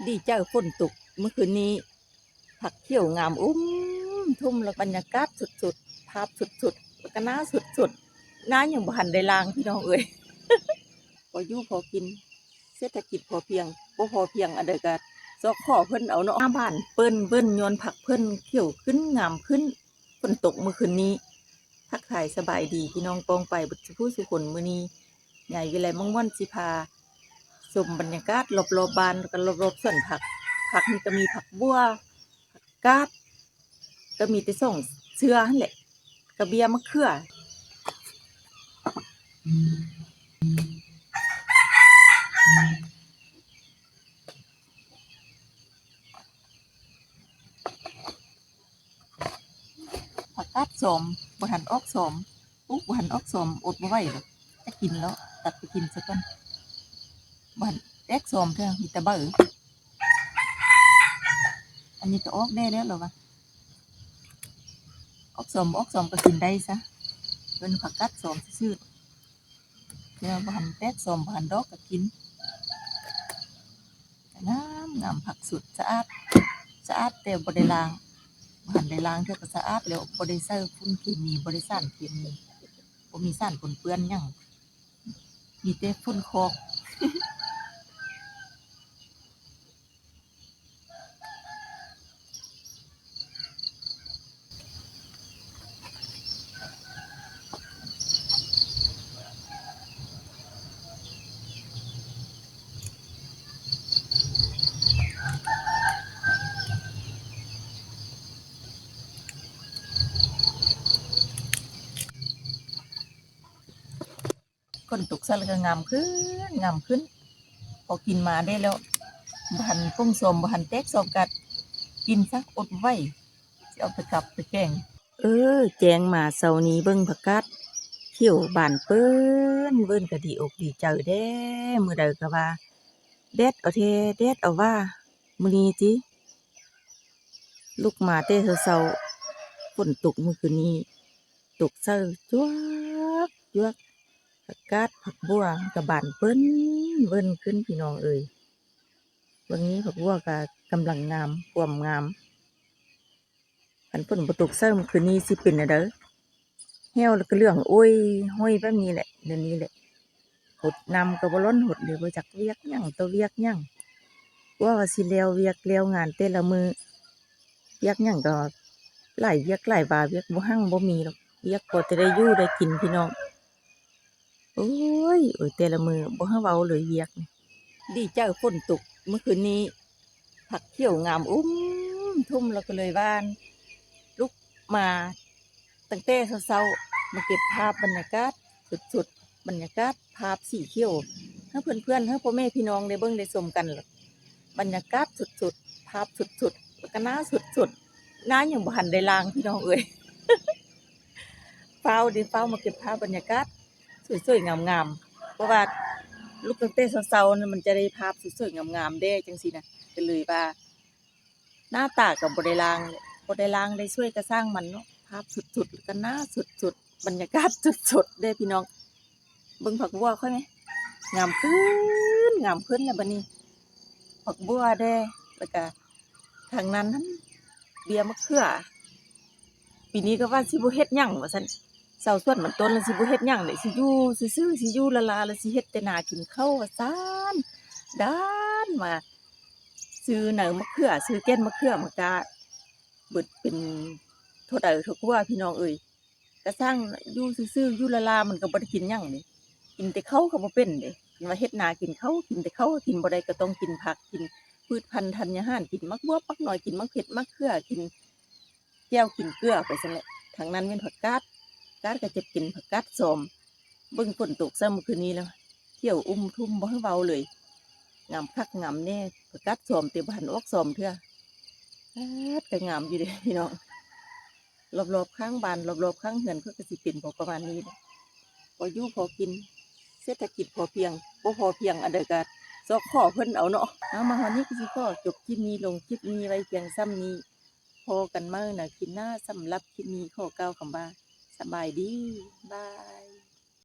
ດີໃຈຝົນຕົກມື້ຄືນນີ້ ຜັກຂຽວງາມອຸ້ມທຸ່ມ ແລ້ວບັນຍາກາດສຸດໆ ພາບສຸດໆ ແລ້ວກະໜາສຸດໆ ໜາຍັງບໍ່ທັນໄດ້ລ້າງພີ່ນ້ອງເອີຍ ພໍຢູ່ພໍກິນ ເສດຖະກິດພໍພຽງ ບໍ່ພໍພຽງອັນໃດກະຊອກຂໍເພິ່ນເອົາເນາະ ມາບ້ານເປີ້ນເວີ້ນ ຍ້ອນຜັກເພິ່ນຂຽວຂຶ້ນ ງາມຂຶ້ນ ຝົນຕົກມື້ຄືນນີ້. ທັກທາຍສະບາຍດີພີ່ນ້ອງປ້ອງປາຍເບິດສູ່ຜູ້ສູ່ຄົນ ມື້ນີ້ຍາຍວິໄລມ່ວງມ່ວນຊິພາຊົມບັນຍາກາດລອບໆບ້ານ ແລ້ວກະລອບໆສວນຜັກ. ຜັກນີ້ກະມີຜັກບົ່ວ ຜັກກາດ ກະມີແຕ່ສອງເຊື້ອຫັ້ນແຫຼະ ກະເບ້ຍມະເຂືອ. ຜັກກາດສອມ ບໍ່ທັນອອກສອມ ປຸກບໍ່ທັນອອກສອມ ອົດບໍ່ໄຫວແລ້ວ ຈະກິນແລ້ວ ຕັດໄປກິນຊະກ່ອນ. ບໍ່ທັນແຕກສອມເທື່ອ ມີແຕ່ໃບ. ອັນນີ້ກະອອກແດ່ແລ້ວລະວ່າ ອອກສອມບໍ່ອອກສອມກະກິນໄດ້ຊະ ເອີ້ນຜັກກາດສອມຊື່ໆ ແຕ່ວ່າບໍ່ທັນແຕກສອມ ບໍ່ທັນດອກກະກິນ. ງາມງາມ ຜັກສົດສະອາດ ສະອາດແຕ່ບໍ່ໄດ້ລ້າງ ບໍ່ທັນໄດ້ລ້າງເທື່ອກະສະອາດແລ້ວ ບໍ່ໄດ້ໃສ່ຝຸ່ນເຄມີ ບໍ່ໄດ້ສານເຄມີ ບໍ່ມີສານປົນເປື້ອນຫຍັງ ມີແຕ່ຝຸ່ນຄອກ. ຝົນຕົກຊະແລ້ວກະງາມຂຶ້ນ ງາມຂຶ້ນ ພໍກິນມາໄດ້ແລ້ວ ບໍ່ທັນປົງສອມ ບໍ່ທັນແຕກສອມກະກິນຊະ ອົດໄຫວ ຊິເອົາໄປກັບໄປແກງ. ເອີ ແຈ້ງມາເຊົ້ານີ້ເບິ່ງຜັກກາດຂຽວບານເປີ້ນເວີ້ນ ກະດີອົກດີໃຈແດ່ ມື້ໃດກະວ່າແດດເອົາແທ້ ແດດເອົາວ່າ ມື້ນີ້ຕິ ລຸກມາແຕ່ເຊົ້າໆ ຝົນຕົກມື້ຄືນນີ້ ຕົກໃສ່ຈວກ ຈວກ ຜັກກາດ ຜັກບົ່ວ ກະບານເປີ້ນເວີ້ນຂຶ້ນພີ່ນ້ອງເອີຍ. ເບິ່ງນີ້ ຜັກບົ່ວກະກຳລັງງາມ ກວມງາມ. ຄັນຝົນບໍ່ຕົກໃສ່ມື້ຄືນນີ້ຊິເປັນແນວໃດ ແຫ້ວແລ້ວກະເຫຼືອງໂອ້ຍໂຫ້ຍແບບນີ້ແຫຼະ ແນວນີ້ແຫຼະ. ຫົດນ້ຳກະບໍ່ລ້ອນຫົດເລີຍ ບໍ່ຈັກວຽກຫຍັງຕໍ່ວຽກຫຍັງ ກວ່າວ່າຊິແລ້ວວຽກແລ້ວງານແຕ່ລະມື້ ວຽກຫຍັງກະຫຼາຍວຽກຫຼາຍວາ ວຽກບໍ່ຮັ່ງບໍ່ມີດອກ ວຽກພໍແຕ່ໄດ້ຢູ່ໄດ້ກິນພີ່ນ້ອງ. ໂອ້ຍ ໂອ້ຍ ແຕ່ລະມື້ບໍ່ໃຫ້ເວົ້າເລີຍວຽກ. ດີໃຈຝົນຕົກມື້ຄືນນີ້ ຜັກຂຽວງາມອຸ້ມທຸ່ມ ແລ້ວກະເລີຍວ່າ ລຸກມາຕັ້ງແຕ່ເຊົ້າໆ ມາເກັບພາບບັນຍາກາດສົດໆ ບັນຍາກາດພາບສີຂຽວ ໃຫ້ເພື່ອນໆ ໃຫ້ພໍ່ແມ່ພີ່ນ້ອງໄດ້ເບິ່ງໄດ້ຊົມກັນ ບັນຍາກາດສົດໆ ພາບສົດໆ ແລ້ວກະໜາສົດໆ ໜາຍັງບໍ່ທັນໄດ້ລ້າງພີ່ນ້ອງເອີຍ. ຟ້າວເດ ຟ້າວມາເກັບພາບບັນຍາກາດສວຍໆງາມໆ ເພາະວ່າລຸກຕັ້ງແຕ່ເຊົ້າໆ ມັນຈະໄດ້ພາບສວຍໆງາມໆແດ່ຈັ່ງຊີ້ນະ ກະເລີຍວ່າ ໜ້າຕາກະບໍ່ໄດ້ລ້າງ ບໍ່ໄດ້ລ້າງໄດ້ສວຍກະຊ່າງມັນເນາະ ພາບສົດໆ ແລ້ວກະໜາສົດໆ ບັນຍາກາດສົດໆເດ້ພີ່ນ້ອງ. ເບິ່ງຜັກບົ່ວຂ້ອຍແມ ງາມຂຶ້ນ ງາມຂຶ້ນແລ້ວບາດນີ້ ຜັກບົ່ວແດ່ ແລ້ວກະທາງນັ້ນຫັ້ນ ເບ້ຍມະເຂືອ. ປີນີ້ກະວ່າຊິບໍ່ເຮັດຫຍັງວ່າຊັ້ນ ຊາວສວນມັນຕົ້ນລະຊິບໍ່ເຮັດຫຍັງເດ ຊິຢູ່ຊື່ໆ ຊິຢູ່ລາໆ ລະຊິເຮັດແຕ່ນາກິນເຂົ້າວ່າຊັ້ນ ດ້ານມາຊື້ໃນມະເຂືອ ຊື້ແກ່ນມະເຂືອມາກ້າ ເບິດເປັນທໍ່ໃດທໍ່ກວ່າພີ່ນ້ອງເອີຍ. ກະຊ່າງຢູ່ຊື່ໆ ຢູ່ລາໆ ມັນກະບໍ່ໄດ້ກິນຫຍັງເດ ກິນແຕ່ເຂົ້າກະບໍ່ເປັນເດ. ຄັນວ່າເຮັດນາກິນເຂົ້າ ກິນແຕ່ເຂົ້າກະກິນບໍ່ໄດ້ ກະຕ້ອງກິນຜັກ ກິນພືດພັນທັນຍາຫານ ກິນໝາກບວບ ໝາກໜອຍ ກິນໝາກເຜັດ ໝາກເຂືອ ກິນແຈ່ວ ກິນເກືອໄປຊັ້ນແຫຼະ. ທາງນັ້ນແມ່ນຜັກກາດ ກາດກະຈະເປັນຜັກກາດສອມ. ເບິ່ງຝົນຕົກຊ້ຳຄືນນີ້ແລ້ວ ຂຽວອຸ້ມທຸ່ມບໍ່ໃຫ້ເວົ້າເລີຍ ງາມຄັກງາມແນ່. ຜັກກາດສອມແຕ່ບໍ່ທັນອອກສອມເທື່ອ ປາດ ກະງາມຢູ່ເດພີ່ນ້ອງ. ລອບໆຂ້າງບ້ານ ລອບໆຂ້າງເຮືອນຂ້ອຍກະຊິເປັນພໍປະມານນີ້ແຫຼະ ພໍຢູ່ພໍກິນ ເສດຖະກິດພໍພຽງ ບໍ່ພໍພຽງອັນໃດກະຊອກຂໍເພິ່ນເອົາເນາະ. ເອົາ ມາຮອດນີ້ກະຊິຂໍຈົບຄລິບນີ້ລົງຄລິບນີ້ໄວ້ພຽງສ່ຳນີ້ ພໍ້ກັນໃໝ່ໃນຄລິບໜ້າ. ສຳລັບຄລິບນີ້ຂໍກ່າວຄຳວ່າ ສະບາຍດີ ບາຍ.